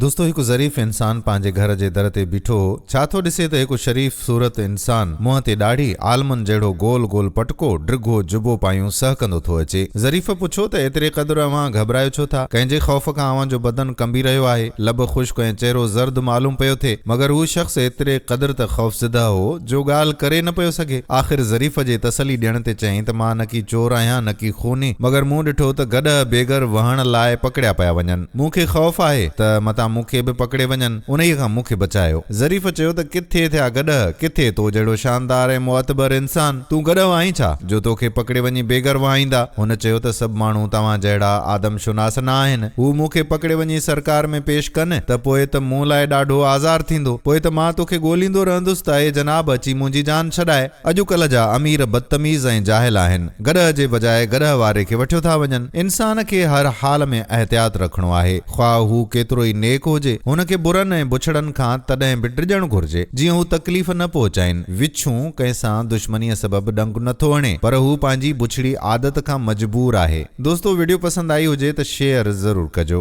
دوستو هڪ ظريف انسان پنهنجي گهر جي در تي بيٺو هو، ڇا ٿو ڏسي ته هڪ شريف صورت انسان، منهن تي ڏاڙهي، عالمن جهڙو گول گول پٽڪو، ڊگهو جبو پايون سهڪندو ٿو اچي. ظريف پڇيو ته ايتري قدر اوهان گهٻرايو ڇو ٿا؟ ڪنهن جي خوف کان اوهان جو بدن ڪنبي رهيو آهي، لب خشڪ ۽ چهرو زرد معلوم پيو ٿئي. مگر هو شخص ايتري قدر ته خوفزده هو، جو ڳالهه ڪري نه پيو سگهي. آخر ظريف جي تسلي ڏيڻ تي چيائين ته مان نڪي چور آهيان نڪي خوني، مگر مون ڏٺو ته گڏهه بيگر وهڻ لاء پڪڙيا پيا وڃن. مون کي خوف آهي ته متان مون کي به پڪڙي وڃن، انهيء کان مون کي بچايو. ظريف چيو ته ڪٿي ٿيا گڏهه، ڪٿي تو جهڙو شاندار ۽ معتبر انسان، تون گڏهه آهين ڇا، جو توکي پڪڙي وڃي بيگر وهائيندا؟ هن چيو ته سڀ ماڻهو توهان جهڙا آدم شناس نه آهن، هو مون کي پڪڙي وڃي سرڪار ۾ پيش ڪن ته پوء ته مون لاء ڏاڍو آزار ٿيندو، پوء ته مان توکي ڳوليندو رهندس ته اي جناب اچي منهنجي جان ڇڏاء. اڄڪلهه جا امير بدتميز ۽ جاهل آهن. گڏهه جي بجاء گڏهه واري کي وٺيو ٿا وڃن. انسان کي هر حال ۾ احتياط رکڻو آهي. خواهه هو ڪيترو ئي نيڪ هجي، هن کي برن ۽ بڇڙن کان تڏهن به ڊڄڻ گهرجي، جيئن هو تڪليف نه پهچائين. وڇون ڪنهن سان دشمنيء سبب ڏنگ نٿو هڻي، پر هو پنهنجي بڇڙي عادت کان مجبور آهي. دوستو وڊيو پسند آئي هجي ته شيئر ضرور ڪجو.